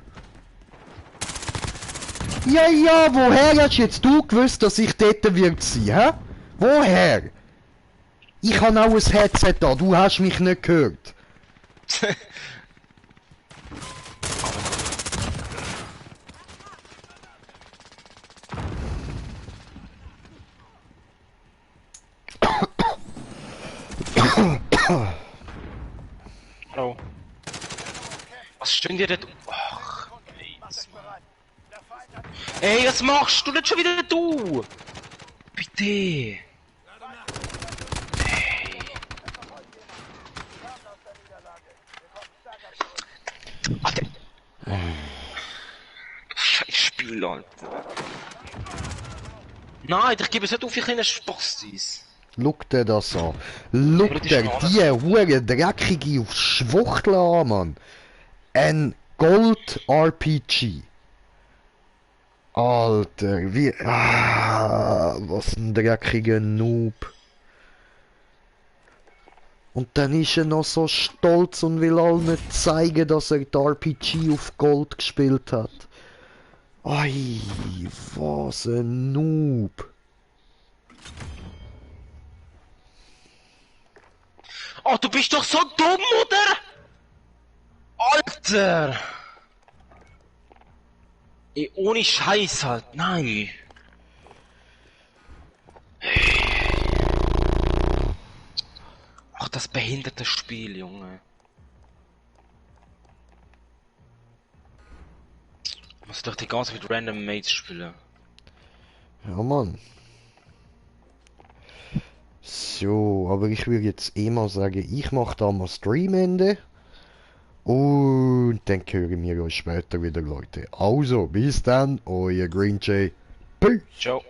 B: Ja, woher hast jetzt du gewusst, dass ich dort wird sein, hä? Woher? Ich habe auch ein Headset da, du hast mich nicht gehört.
A: Hallo. Was stimmt dir dort? Ach,
E: Mach dich bereit. Der Feind hat
A: ey, was machst du denn schon wieder du? Bitte. Alter. Scheiß Spiel, Alter. Nein, ich gebe es nicht auf, ich kleine Spastis.
B: Schau dir das an. Schau dir die hure dreckige Schwuchtel an, Mann. Ein Gold-RPG. Alter, wie... was ein dreckiger Noob. Und dann ist er noch so stolz und will allen zeigen, dass er die RPG auf Gold gespielt hat. Ei, was ein Noob.
A: Oh, du bist doch so dumm, oder? Alter! Ey, ohne Scheiß halt, nein. Ach, das behinderte Spiel, Junge. Muss doch die ganze Zeit mit Random Mates spielen.
B: Ja, Mann. So, aber ich würde jetzt eh mal sagen, ich mache da mal Streamende. Und dann hören wir uns später wieder, Leute. Also, bis dann, euer Green Jay. Peace.
A: Ciao.